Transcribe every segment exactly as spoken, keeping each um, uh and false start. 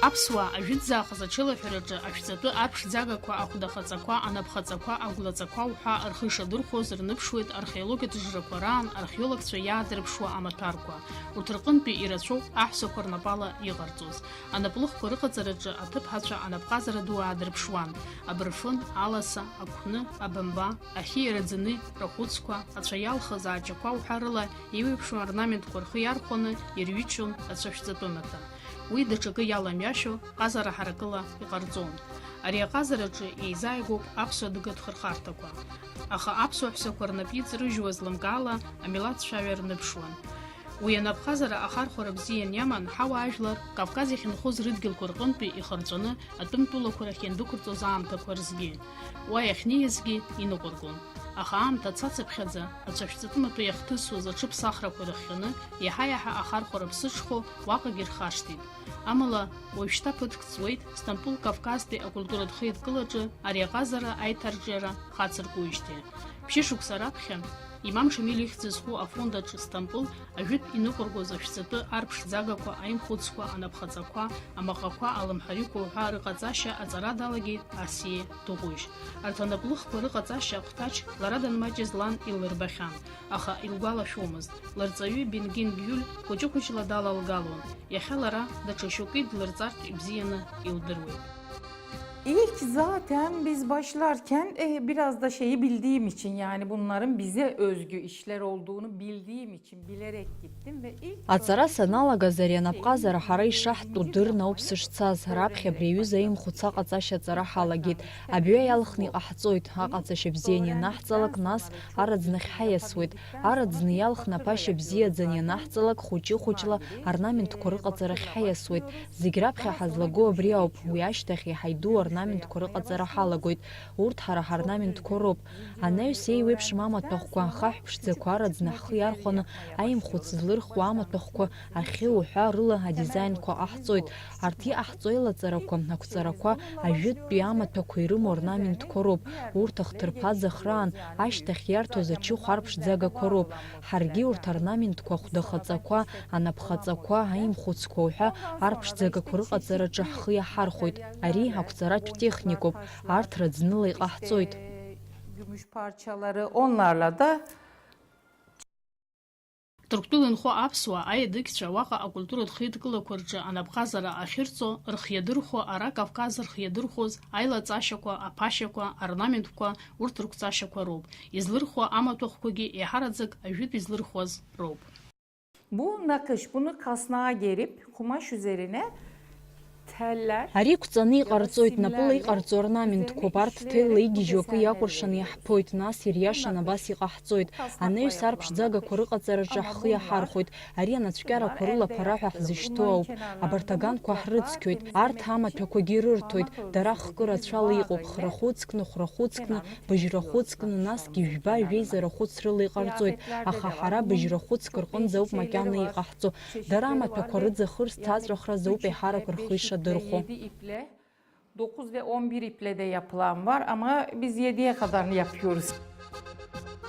Аԥсуаа ажәытәӡаахаз ачылаҳәараҿы ашәҵатәы арԥшӡагақәа, ахәдахаҵақәа, анапхаҵақәа, агәлаҵақәа уҳәа рхы ишадырхәоз рныԥшуеит археологиатә жрақәа раан археологцәа иаадырԥшуа амаҭәарқәа. Урҭ рҟынтәи ирацәоуп аҳәсақәа рнапала иҟарҵоз. Анаплыхқәа рыҟаҵараҿы аҭыԥҳацәа анапҟазара ду аадырԥшуан. Абырфын, аласа, ақәны, абамба, ахьы иараӡаны рахәыцқәа, ацәа иалхыз ааҷақәа уҳәа рыла еиуеиԥшым орнаментқәа рхы иархәаны ирҩычон ацәашәҵатәы маҭәа. Уи даҽакы иаламҩашьо ҟазара ҳаракыла иҟарҵон. Ари аҟазараҿы еизааигәоуп аԥсуа адыгатә хырхарҭақәа. Аха аԥсуа ҳәсақәа рнапы иҵрыжьуа злымкаала амилаҭ цәаҩа рныԥшуан. Уи анапҟазара ахархәара бзиан иаман ҳауаажәлар Кавказ иахьынхоз рыдгьылқәа рҟынтәи ихырҵәаны атәым тәылақәа рахь иандәықәырҵоз аамҭақәа рзгьы. Уа иахьнеизгьы иныҟәыргон. Аха аамҭа цацыԥхьаӡа, ацәашәҵатәы маҭәа иахҭысуаз аҽыԥсахрақәа ирыхҟьаны, иаҳа-иаҳа ахархәара ԥсыҽхо уаҟагьы ирхашҭит. Амала, уажәшьҭа ԥыҭк ҵуеит Стамбул Кавказтәи акультуратә хеидкылаҿы ари аҟазара аиҭарҿиара хацыркуижьҭеи. Ԥшьышықәса раԥхьа, Имам Шамил ихьӡ зху афонд аҿы Стамбул ажәытә иныҟәыргоз ашәҵатәы арԥшӡагақәа, аимхәыцқәа, анапхаҵақәа, амаҟақәа, алымҳарҩқәа уҳәа рыҟаҵашьа аҵара далагеит Асиа Дыҟәыжь. Арҭ анаплыхқәа рыҟаҵашьа ахәҭаҷ лара данмаҷыз лан иллырбахьан, аха илгәалашәомызт. Лырҵаҩы Бенгин Гиуль хәыҷы-хәыҷла далалгалон, иахьа лара даҽа шьоуки длырҵартә ибзианы илдыруеит. İlk zaten biz başlarken e, biraz da şeyi bildiğim için, yani bunların bize özgü işler olduğunu bildiğim için bilerek gittim ve ilk Аҵара саналагаз ари анапҟазара ҳара ишаҳтәу дырны ауп сышцаз, раԥхьа абри аҩыза аимхәыц аҟаҵашьа аҵара ҳалагеит. Абҩа иалхны иҟаҳҵоит, аҟаҵашьа бзианы ианаҳҵалак, нас араӡнахь ҳаиасуеит. Араӡны иалхны аԥашьа бзиаӡаны ианаҳҵалак, хәыҷы-хәыҷла орнаментқәа рыҟаҵарахь ҳаиасуеит. Зегь раԥхьа ҳазлаго абри ауп, уи ашьҭахь иаҳа иду орнаментқәа рыҟаҵара ҳалагоит. Урҭ ҳара ҳорнаментқәа роуп. Анаҩс еиуеиԥшым амаҭәахәқәа, ахаҳә ԥшӡақәа араӡны ҳхы иархәаны, аимхәыц злырхуа амаҭәахәқәа, ахьы уҳәа рыла адизаинқәа ҟаҳҵоит. Арҭ иҟаҳҵо аилаҵарақәа, ақәҵарақәа, ажәытәтәи амаҭәақәа ирымоу орнаментқәа роуп. Урҭ ахҭырԥа ӡахраан, ашьҭахь иарҭоз ачыхә арԥшӡагақәа роуп. Ҳаргьы урҭ орнаментқәа, ахәдахаҵақәа, анапхаҵақәа, аимхәыцқәа уҳәа арԥшӡагақәа рыҟаҵараҿы ҳхы иаҳархәоит. Ари ақәҵаратә техникоуп, арҭ раӡныла иҟаҳҵоит. Gümüş parçaları, onlarla da Ҭырқәтәыла инхо аԥсуаа аедыгьцәа уаҟа акультуратә хеидкылақәа рҿы анапҟазара ахьырҵо, рхы иадырхәо, ара Кавказ рхы иадырхәоз аилаҵашьақәа, аԥашьақәа, орнаментқәа, урҭ рықәҵашьақәа роуп. Излырхуа амаҭәахәқәагьы еиҳараӡак ажәытә излырхуаз роуп. Bu nakış, bunu kasnağa gerip kumaş üzerine teller. Ари қәҵаны иҟарҵоит, напыла иҟарҵо орнаментқәоуп, арҭ ҭелла игьежьу акы иакәыршаны иаҳԥоит, нас ириашаны абас иҟаҳҵоит, анаҩс арԥшӡагақәа рыҟаҵараҿы ҳхы иаҳархәоит, ари анацәкьарақәа рыла аԥара ҳәа ҳзышьҭоу ауп, абарҭ аганқәа ҳрыцқьоит, арҭ амаҭәақәагьы рырҭоит, дара хкы рацәала иҟоуп, храхәыцкны, хәрахәыцкны, быжьрахәыцкны, насгьы жәба-жәеиза рахәыцрыла иҟарҵоит, аха ҳара быжьрахәыцк рҟынӡа ауп макьана иҟаҳҵо. Дара амаҭәақәа рыӡахырс ҭаҵәахразоуп еиҳарак рхы ишадырхәо. Dokuz ve on bir iple de yapılan var ama biz yediye kadar yapıyoruz.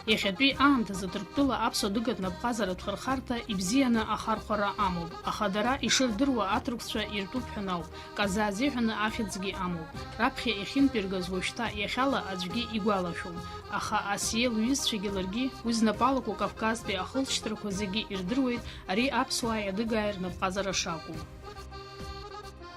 Иахьатәи аамҭазы Ҭырқәтәыла аԥсуа дыгатә напҟазаратә хырхарҭа ибзианы ахархәара амоуп, аха дара ишырдыруа аҭырқәцәа иртәуп ҳәа ауп. Каза азиҳәаны ахьӡгьы амоуп. Раԥхьа иахьынтәиргаз уажәшьҭа иахьала аӡәгьы игәалашәом. Аха Асиел иҩызцәагьы ларгьы уи знапы алаку Кавказтәи ахылҵшьҭрақәа зегьы ирдыруеит ари аԥсуааи адыгааи рнапҟазара шакәу.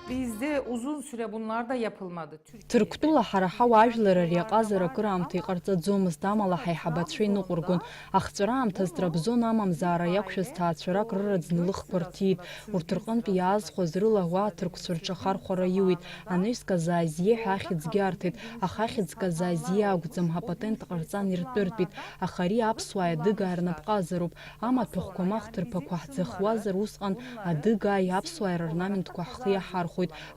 Bizde uzun süre bunlar da yapılmadı. Ҭырқәтәыла ҳара ҳауаажәлар ари аҟазара акыраамҭа иҟарҵаӡомызт, амала ҳаиҳабацәа иныҟәыргон. Ахҵәара аамҭаз Трабзон амамзаара иақәшәаз ҭаацәарак рыраӡны лыхқәа рҭиит. Урҭ рҟынтә иаазхәаз рыла уа аҭырқәцәа рҿы ахархәара иуит. Анаҩс Казаазиа ҳәа ахьӡгьы арҭеит, аха ахьӡ Казаазиа акәӡам, апатент ҟарҵан иртәыртәит, аха ари аԥсуааи адыгааи рнапҟазароуп. Амаҭәахәқәа ма ахҭырԥақәа ҳӡахуазар, усҟан адыгааи аԥсуааи рорнаментқәа ҳхы иаҳархәоит,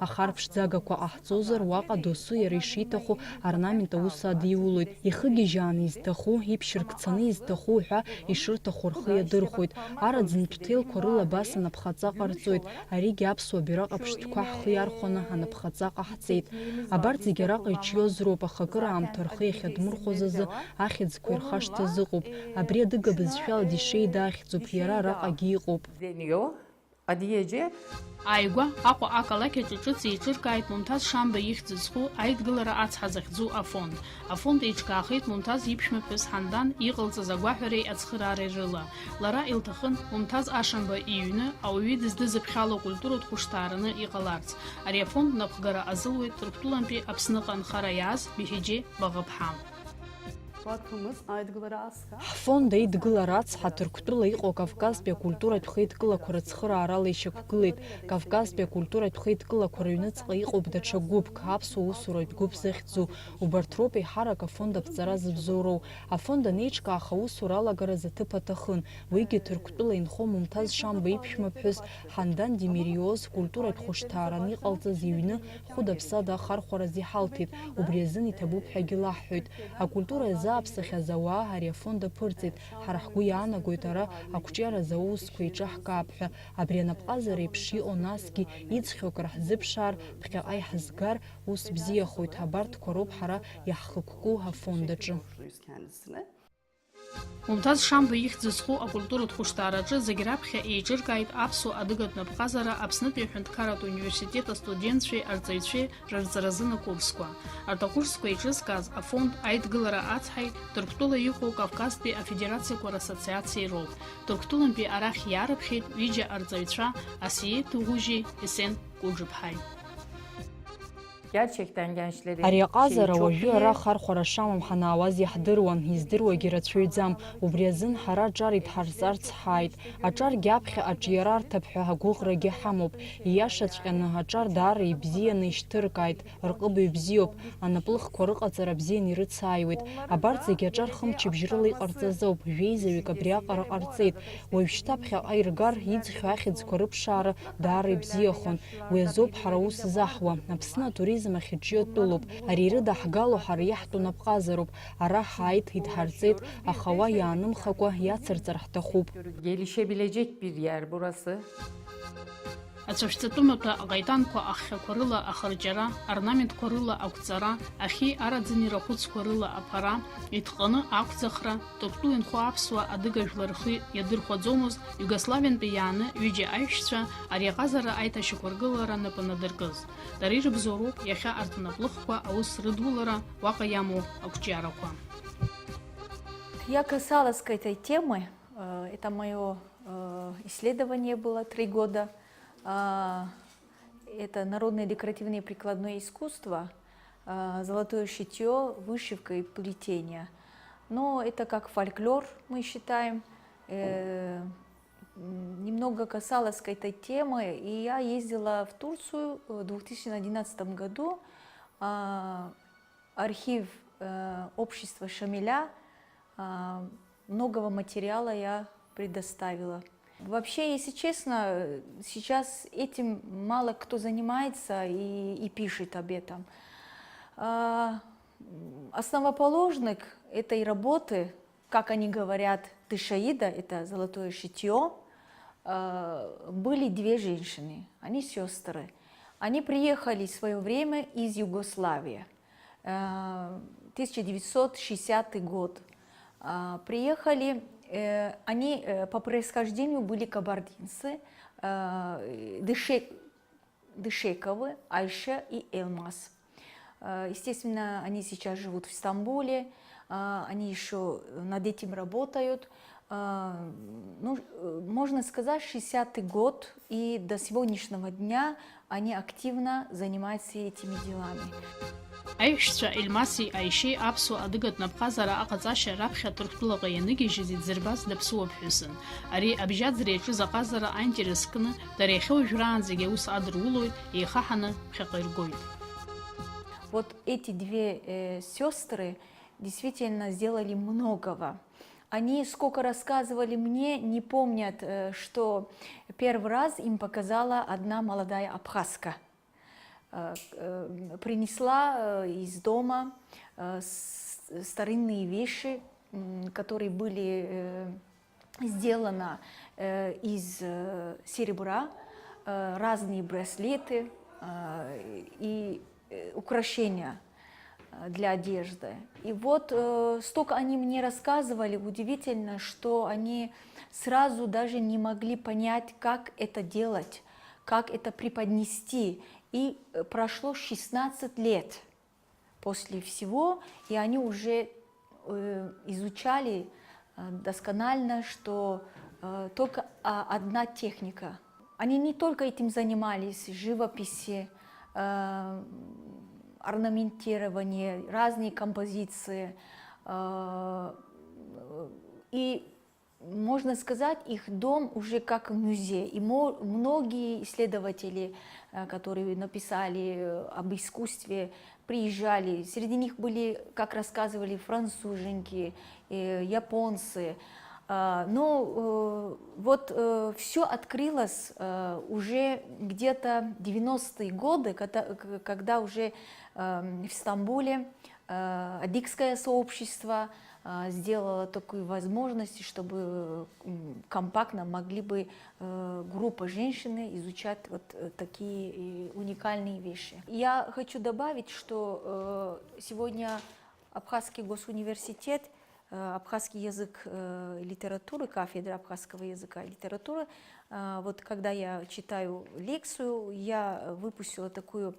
аха арԥшӡагақәа ҟаҳҵозар, уаҟа досу иара ишиҭаху орнамент аус адиулоит. Ихыгьежьааны изҭаху, иԥшьыркцаны изҭаху ҳәа ишырҭаху рхы иадырхәоит. Араӡынтә ҭелқәа рыла абас анапхаҵа ҟарҵоит. Аригьы аԥсуа бираҟ аԥштәқәа ҳхы иархәаны анапхаҵа ҟаҳҵеит. Абарҭ зегьы араҟа иҿиозароуп, аха акыраамҭа рхы иахьадмырхәоз азы ахьӡқәа ирхашҭыз ыҟоуп. Абри адыга бызшәала Дишеида ахьӡуп, иара араҟагьы иҟоуп. Deniyor. Адиеиџье. Ааигәа Аҟәа ақалақь аҿы ҿыц еиҿыркааит Мумҭаз Шамба ихьӡ зху Аидгылара ацҳа захьӡу афонд. Афонд еиҿкаахеит Мумҭаз иԥшәмаԥҳәыс Ҳандан иҟалҵаз агәаҳәареи ацхыраареи рыла. Лара илҭахын Мумҭаз Ашамба иҩны ауаҩы дыздызыԥхьало акультуратә хәышҭаараны иҟаларц. Ари афонд напхгара азылуеит Ҭырқәтәылантәи Аԥсныҟа анхара иааз Беҳеџье Баӷаԥҳа. Уаҭәымыз Аидгылара ацҳа. Ҳфонд Аидгылара ацҳа Ҭырқәтәыла иҟоу Кавказтәи акультуратә хеидкылақәа рыцхыраарала ишьақәгылеит. Кавказтәи акультуратә хеидкылақәа рыҩныҵҟа иҟоуп даҽа гәыԥк, аԥсуа усуратә гәыԥ захьӡу. Убарҭ роуп еиҳарак афонд аԥҵара зыбзоуроу. Афонд анеиҿкаах аусура алагараз аҭыԥ аҭахын. Уигьы Ҭырқәтәыла инхо Мумҭаз Шамба иԥшәмаԥҳәыс Ҳандан Демириоз культуратә хәышҭааран иҟалҵаз иҩны хәыда-ԥсада ахархәараз иҳалҭеит, убри азын иҭабуп ҳәагьы лаҳҳәоит. Акультура иазааԥсахьаз ауаа ари афонд аԥырҵеит, ҳара ҳгәы иаанагоит ара ақәҿиаразы аусқәа еиҿаҳкаап ҳәа. Абри анапҟазара еиԥш иҟоу насгьы иӡхьоу акыр ҳзыԥшаар, ԥхьаҟа иҳазгар, ус бзиахоит, абарҭқәа роуп ҳара иаҳхықәку афонд аҿы. Мумҭаз Шамба ихьӡ зху акультуратә хәышҭаараҿы зегь раԥхьа еиҿыркааит аԥсуа адыгатә напҟазара Аԥснытәи аҳәынҭқарратә университет астудентцәеи арҵаҩцәеи рырҵаразын акурсқәа. Арҭ акурсқәа еиҿызкааз афонд Аидгылара ацҳаи Ҭырқәтәыла иҟоу Кавказтәи афедерациақәа рассоциациеи роуп. Ҭырқәтәылантәи арахь иаарыԥхьеит ҩыџьа арҵаҩцәа Асиеи Ҭуӷәыжьи Есен Кәыџыԥҳаи. Gerçekten gençleri Ари аҟазара şey, çok уажәы iyi. Ара хархәара шамам ҳанаауаз иаҳдыруан, издыруагьы рацәаҩӡам. Убри азын ҳара аҿар идҳарҵарц ҳааит. Аҿаргьы аԥхьаҟа аҿиара арҭап ҳәа агәыӷрагьы ҳамоуп. Ииашаҵәҟьаны, аҿар даара ибзианы ишьҭыркааит, рҟыбаҩ бзиоуп, анаплыхқәа рыҟаҵара бзианы ирыцааиуеит. Абарҭ зегьы аҿар хымчыбжь рыла иҟарҵаз ауп, жәеизаҩык абриаҟара ҟарҵеит. Уажәшьҭа ԥхьаҟа иргар, иӡхьоу ахьӡқәа рыԥшаара даара ибзиахон. Уи азоуп ҳара аус заҳуа. Аԥсны атуризм ахьыҿио тәылоуп. Ари ирыдаҳгало ҳара иаҳтәу напҟазароуп. Ара ҳааит, идҳарҵеит, аха уа иаанымхакәа иацырҵар ҳҭахуп. Gelişebilecek bir yer burası. Ацәашьҵатәы маҭәа аҟаитанқәа аххьақәа рыла ахырҷара, орнаментқәа рыла ақәҵара, ахьи араӡыни рахәыцқәа рыла аԥара, иҭҟаны ақәӡахра, Ҭырқәтәыла инхо аԥсуаа адыга жәлар рхы иадырхәаӡомызт, Иугославиантәи иааны ҩыџьа аиҳәшьцәа ари аҟазара аиҭашьақәыргылара напы надыркыз. Дара ирыбзоуроуп иахьа арҭ анаплыхқәа аус рыдулара, уаҟа иамоу ақәҿиарақәа. Я касалась к этой темы, э, это мое э, исследование было три года. А, Это народное декоративное прикладное искусство, а, золотое шитье, вышивка и плетение. Но это как фольклор, мы считаем. Э, м, Немного касалась к этой темы, и я ездила в Турцию в две тысячи одиннадцатом году. А, Архив э, общества Шамиля а, многого материала я предоставила. Вообще, если честно, сейчас этим мало кто занимается и, и пишет об этом. А, м, Основоположник этой работы, как они говорят, тышаида, это золотое шитье, а, были две женщины, они сестры. Они приехали в свое время из Югославии. Э, тысяча девятьсот шестидесятый год. А, Приехали, э, они э, по происхождению были кабардинцы, э, Дышек- Дышековы, Айша и Элмаз. Э, Естественно, они сейчас живут в Стамбуле, а, они еще над этим работают. А, Ну, э, можно сказать, шестидесятый год, и до сегодняшнего дня они активно занимаются этими делами. Аиҳәшьцәа Ельмаси Аишьеи аԥсуа адыгатә напҟазара аҟаҵашьа раԥхьа Ҭырқәтәылаҟа ианигьежьыз идзырбаз даԥсуа ԥҳәысын. Ари абжьаӡра иаҿыз аҟазара аинтерес кны, дара иахьа уажәраанӡагьы аус адырулоит, еихаҳаны ԥхьаҟа иргоит. Вот эти две э, сестры действительно сделали многого. Они, сколько рассказывали мне, не помнят, э, что первый раз им показала одна молодая абхазка. Э, э, Принесла э, из дома э, с- старинные вещи, м, которые были э, сделаны э, из э, серебра, э, разные браслеты э, и э, украшения. э, для одежды. И вот э, столько они мне рассказывали, удивительно, что они сразу даже не могли понять, как это делать, как это преподнести. И э, прошло шестнадцать лет после всего, и они уже э, изучали э, досконально, что э, только а, одна техника. Они не только этим занимались, живописи, э, орнаментирование, разные композиции. Э, и можно сказать, их дом уже как музей. И мо- многие исследователи, э, которые написали э, об искусстве, приезжали. Среди них были, как рассказывали, француженки, э, японцы. А, Но э, вот все открылось э, уже где-то девяностые годы, когда, к- когда уже эм, в Стамбуле э, адыгское сообщество э, сделало такую возможность, чтобы м, компактно могли бы э, группа женщины изучать вот э, такие э, уникальные вещи. Я хочу добавить, что э, сегодня Абхазский госуниверситет, э, абхазский язык э, и литературы, кафедра абхазского языка и литературы, э, вот когда я читаю лекцию, я выпустила такую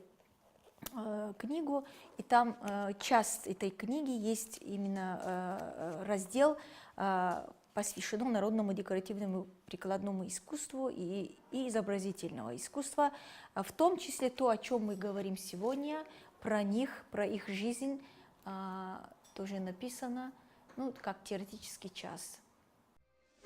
э, книгу, и там э, часть этой книги есть именно э, э, раздел, э, посвящено народному декоративному прикладному искусству и, и изобразительного искусства, а в том числе то, о чем мы говорим сегодня, про них, про их жизнь, а, тоже написано, ну, как теоретический часть.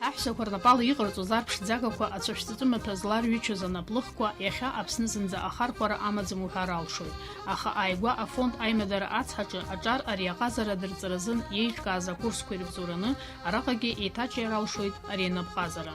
Аҳәсақәа рнапала иҟарҵоз арԥшӡагақәа ацәашәҵатәы маҭәа зларҩычоз анаплыхқәа иахьа Аԥсны зынӡа ахархәара амаӡам уҳәар алшоит. Аха ааигәа афонд аимадара ацҳаҿы аҿар ари аҟазара адырҵаразын иеиҿкааз акурсқәа ирыбзоураны араҟагьы еиҭаҿиар алшоит ари анапҟазара.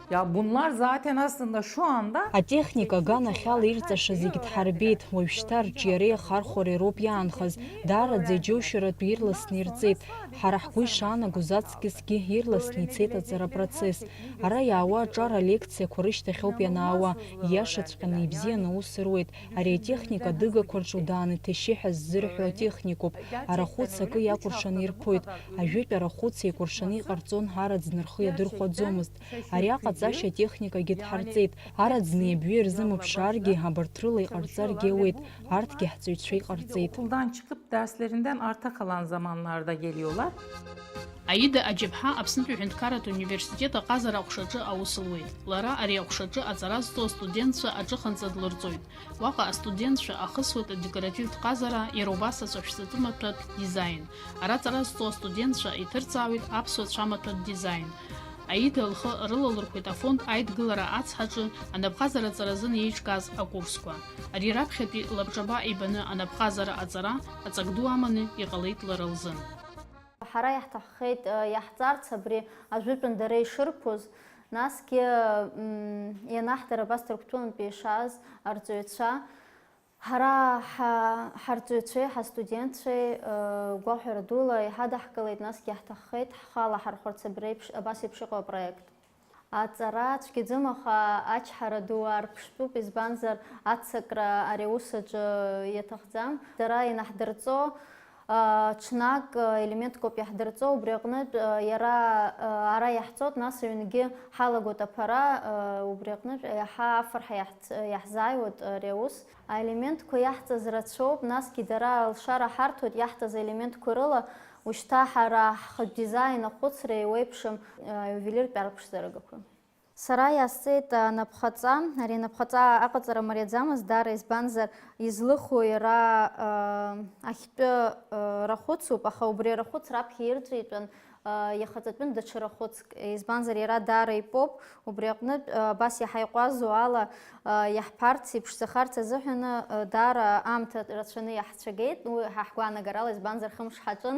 Ya bunlar zaten aslında şu anda Атехника аганахьала ирҵаша зегь дҳарбеит, уажәшьҭа арҿиареи ахархәареи роуп иаанхаз, даараӡа иџьоушьаратәы ирласны ирҵеит. Ҳара ҳгәы ишаанагоз аҵкьысгьы ирласны ицеит аҵара процесс. Ара иаауа аҿар алекциақәа рышьҭахьоуп ианаауа, ииашаҵәҟьаны ибзианы аус руеит. Ари атехника адыгақәа рҿы удааны ҭешьеиҳәа ззырҳәо атехникоуп. Арахәыц акы иакәыршаны ирԥоит. Ажәытә арахәыц еикәыршаны иҟарҵон, араӡны рхы иадырхәаӡомызт. Ари аҟаҵашьа атехникагьы дҳарҵеит. Араӡны иабҩы ирзымыԥшааргьы, абарҭ рыла иҟарҵаргьы ауеит. Арҭгьы ҳҵаҩцәа иҟарҵеит. Okuldan çıkıp derslerinden arta kalan zamanlarda geliyorlar. Аида Аџьаԥҳа Аԥснытәи аҳәынҭқарратә университет аҟазара аҟәшаҿы аус луеит. Лара ари аҟәшаҿы аҵара зҵо астудентцәа аҿыханҵа длырҵоит. Уаҟа астудентцәа ахысуеит адекоративтә ҟазара, иара убас аҵәашәҵатәы маҭәатә дизаин. Ара аҵара зҵо астудентцәа иҭырҵаауеит аԥсуа цәамаҭәатә дизаин. Аида лхы рылалырхәеит афонд аидгылара ацҳаҿы анапҟазара аҵаразын еиҿкааз акурсқәа. Ари раԥхьатәи лабҿаба ибаны анапҟазара аҵара аҵак ду аманы иҟалеит лара лзын. Ҳара иаҳҭаххеит, э, иаҳҵарц абри ажәытәан дара ишырԥоз, насгьы, м, ианаҳдыр абас Ҭырқәтәылантәи ишааз арҵаҩцәа. Ҳара ҳа-, ҳарҵаҩцәеи ҳастудентцәеи, э, гәаҳәара дула иҳадаҳкылеит, насгьы иаҳҭаххеит ҳхы алаҳархәарц абри еиԥш, абас еиԥш иҟоу апроект. Аҵара цәгьаӡам, аха ачҳара ду аарԥштәуп, избанзар, аццакра ари аус аҿы иаҭахӡам. Дара инаҳдырҵо, а, ҽнак, а, елементк ауп иаҳдырҵо, убри аҟнытә, а, иара, а, ара иаҳҵоит, нас аҩнгьы ҳалагоит аԥара, а, убри аҟнытә иаҳа афырҳа иаҳц-, иаҳзааиуеит ари аус. Аелементқәа иаҳҵаз рацәоуп, насгьы дара алшара ҳарҭоит иаҳҵаз аелементқәа рыла, ушьҭа ҳара ҳхатә дизаин ахәыцра еиуеиԥшым, а, аиувелиртә арԥшӡарагақәа. Сара иаасҵеит анапхаҵа, ари анапхаҵа аҟаҵара мариаӡамызт даара, избанзар, излыху иара, а, ахьтәы, а, рахәыцуп, аха убри арахәыц раԥхьа ирҵәитәын, а, иахаҵатәын даҽа рахәыцк, избанзар, иара даара ипоуп, убри аҟнытә, а, абас иаҳа иҟәазу ала, а, иаҳԥарц, иԥшӡахарц азыҳәаны, а, даара аамҭа рацәаны иаҳцәагеит, уи ҳа ҳгәаанагарала, избанзар, хымш ҳаҿын,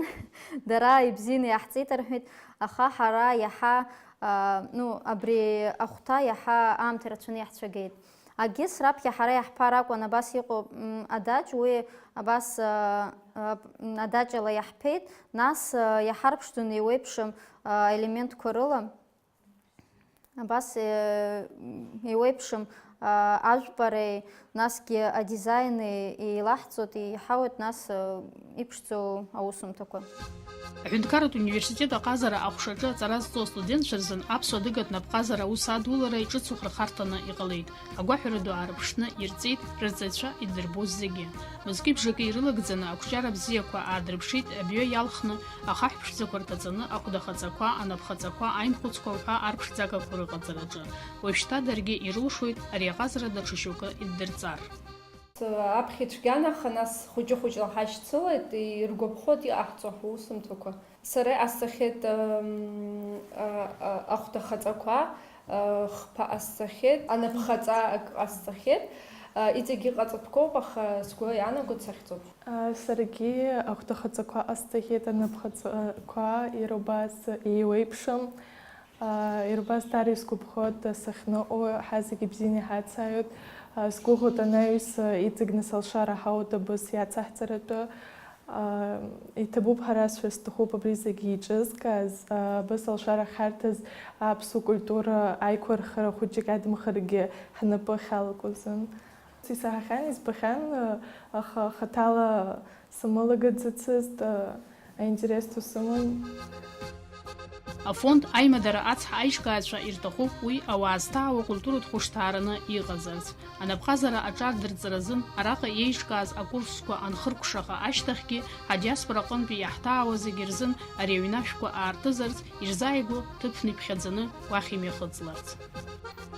дара ибзианы иаҳҵеит рҳәеит, аха ҳара иаҳа, а, ну, абри ахәҭа иаҳа аамҭа рацәаны иаҳцәагеит. Агьыс раԥхьа ҳара иаҳԥар акәын, абас иҟоуп, м, адаҷ, уи абас, а, а, м, адаҷ ала иаҳԥеит, нас, а, иаҳарԥшӡон еиуеиԥшым, а, елементқәа рыла, абас, э, еиуеиԥшым, а, ажәпареи, насгьы адизаини еилаҳҵоит, еиҳауеит нас, а, иԥшӡоу аусумҭақәа. Аҳәынҭқарратә университет аҟазара аҟәшаҿы аҵара зҵо астудентцәа рзын аԥсуа адыгатә напҟазара аус адулара иҿыцу хырхарҭаны иҟалеит. Агәаҳәара ду аарԥшны ирҵеит рырҵаҩцәа идырбоз зегьы. Мызки-бжаки ирылагӡаны ақәҿиара бзиақәа аадырԥшит абҩа иалхны, ахаҳә ԥшӡақәа рҭаҵаны, ахәдахаҵақәа, анапхаҵақәа, аимхәыцқәа уҳәа арԥшӡагақәа рыҟаҵараҿы. Уажәшьҭа даргьы ирылшоит ари аҟазара даҽа шьоукы иддырҵар. Аԥхьа ицәгьан, аха нас хәыҷы-хәыҷла ҳашьцылеит, иргәаԥхоит иҟаҳҵо ҳусумҭақәа. Сара иҟасҵахьеит, м, а, а, ахәда хаҵақәа, а, хԥа ҟасҵахьеит, анапхаҵа ак ҟасҵахьеит, а, иҵегьы ҟаҵатәқәоуп, аха сгәы иаанагоит сахьӡуп. А, саргьы ахәда хаҵақәа ҟасҵахьеит, анапхаҵақәа иара убас еиуеиԥшым. А, иара убас даара исгәаԥхоит сахьныҟәо, ҳа зегьы ибзианы иҳацааиуеит. А, сгәыӷуеит анаҩс, а, иҵегь нас алшара ҳауеит абыс иацаҳҵаратәы. Аа, иҭабуп ҳәа расҳәар сҭахуп абри зегьы еиҿызкааз, аа, абас алшара ахьҳарҭаз аԥсуа культура аиқәырхара хәыҷык адамхаргьы ҳнапы ахьалаку азын. Исаҳахьан, избахьан, аха хаҭала самылагаӡацызт, аинтерес ду сыман. Афонд аимадара ацҳа аиҿкааҩцәа ирҭахуп уи ауаа зҭаауа культуратә хәышҭаараны иҟазарц. Анапҟазара аҿардырҵаразын араҟа иеиҿкааз акурсқәа анхыркәшаха ашьҭахьгьы, адиаспора аҟынтәи иаҳҭаауа зегьы рзын ари аҩнашәқәа аартызарц ирзааигәоу ҭыԥны иԥхьаӡаны уахь имҩахыҵларц.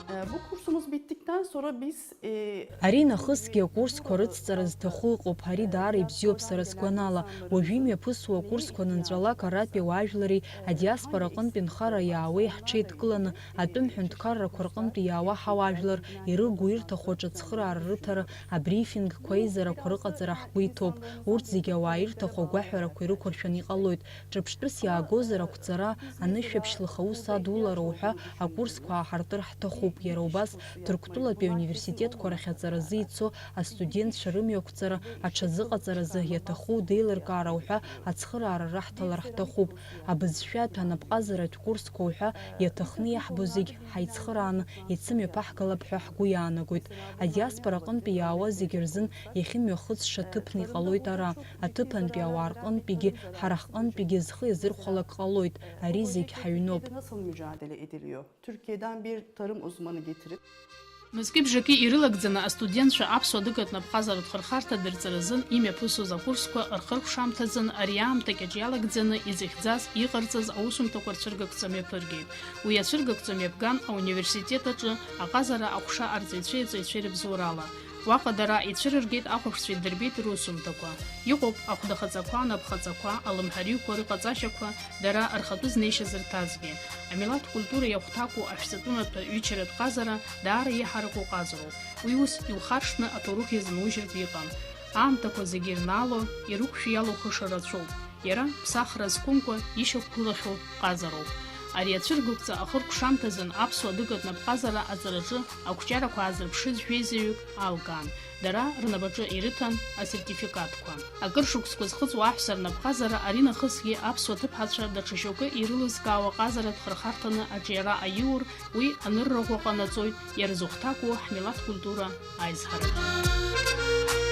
Ee, bu kursumuz bittikten sonra biz, ee, Ари нахысгьы акурсқәа рыцҵара зҭаху ыҟоуп, ари даара ибзиоуп сара сгәанала. Уажәы имҩаԥысуа акурсқәа анынҵәалак аратәи ауаажәлари адиаспора аҟынтәи нхара иаауеи ҳҽеидкыланы атәым ҳәынҭқаррақәа рҟынтәи иаауа ҳауаажәлар ирыгу ирҭаху аҿы ацхыраара рыҭара, абрифингқәа, аизарақәа рыҟаҵара ҳгәы иҭоуп. Урҭ зегьы ауаа ирҭаху агәаҳәарақәа ирықәыршәаны иҟалоит. Ҿырԥштәыс иаагозар, ақәҵара, анышәаԥшьлых аус адулара уҳәа акурсқәа ааҳартыр ҳҭахуп. Иара убас Ҭырқәтәылатәи ауниверситетқәа рахь аҵаразы ицо астудентцәа рымҩақәҵара аҽазыҟаҵаразы иаҭаху деилыркаара уҳәа ацхыраара раҳҭалар ҳҭахуп. Абызшәатә, анапҟазаратә курсқәа уҳәа иаҭахны иаҳбо зегь ҳаицхырааны еицымҩаԥаҳгалап ҳәа ҳгәы иаанагоит. Адиаспора аҟынтәи иаауа зегь рзын иахьымҩахыҵша ҭыԥны иҟалоит ара. Аҭыԥантәи ауаа рҟынтәигьы, ҳара ҳҟынтәигьы зхы иазырхәалак ҟалоит. Ари зегь ҳаҩноуп. Nasıl mücadele ediliyor? Türkiye'den bir tarım uzmanı getirip Мызки-бжаки ирылагӡаны астудентцәа аԥсуа адыгатә напҟазаратә хырхарҭа дырҵаразын имҩаԥысуаз акурсқәа рхыркәшамҭазын ари аамҭа кьаҿ иалагӡаны изыхьӡаз, иҟарҵаз аусумҭақәа рцәыргақәҵа мҩаԥыргеит. Уи ацәыргақәҵа мҩаԥган ауниверситет аҿы аҟазара аҟәша арҵаҩцәеи аҵаҩцәеи рыбзоурала. Уаҟа дара ицәырыргеит, ахәаԥшцәа идырбеит русумҭақәа. Иҟоуп ахәдахаҵақәа, анапхаҵақәа, алымҳарҩқәа рыҟаҵашьақәа, дара рхатәы знеишьа зырҭазгьы. Амилаҭ культура иахәҭаку ашәҵатәымаҭәа ҩычаратә ҟазара даара иаҳараку ҟазароуп. Уи ус иухаршҭны аҭоурых иазынужьыртә иҟам. Аамҭақәа зегьы ирнаало, ирықәшәиало хыша рацәоуп. Иара, ԥсахра зқәымкәа, ишьақәгылахьоу ҟазароуп. Ари ацәыргақәҵа ахыркәшамҭазын аԥсуа адыгатә напҟазара аҵараҿы ақәҿиарақәа аазырԥшыз жәеизаҩык алкаан. Дара рнапаҿы ирыҭан асертификатқәа. Акыр шықәсқәа зхыҵуа аҳәса рнапҟазара аринахысгьы аԥсуа ҭыԥҳацәа даҽа шьоукы ирылызкаауа ҟазаратә хырхарҭаны аҿиара аиур, уи анырра ӷәӷәа ҟанаҵоит, иара зыхәҭаку ҳмилаҭ культура аизҳараҿы.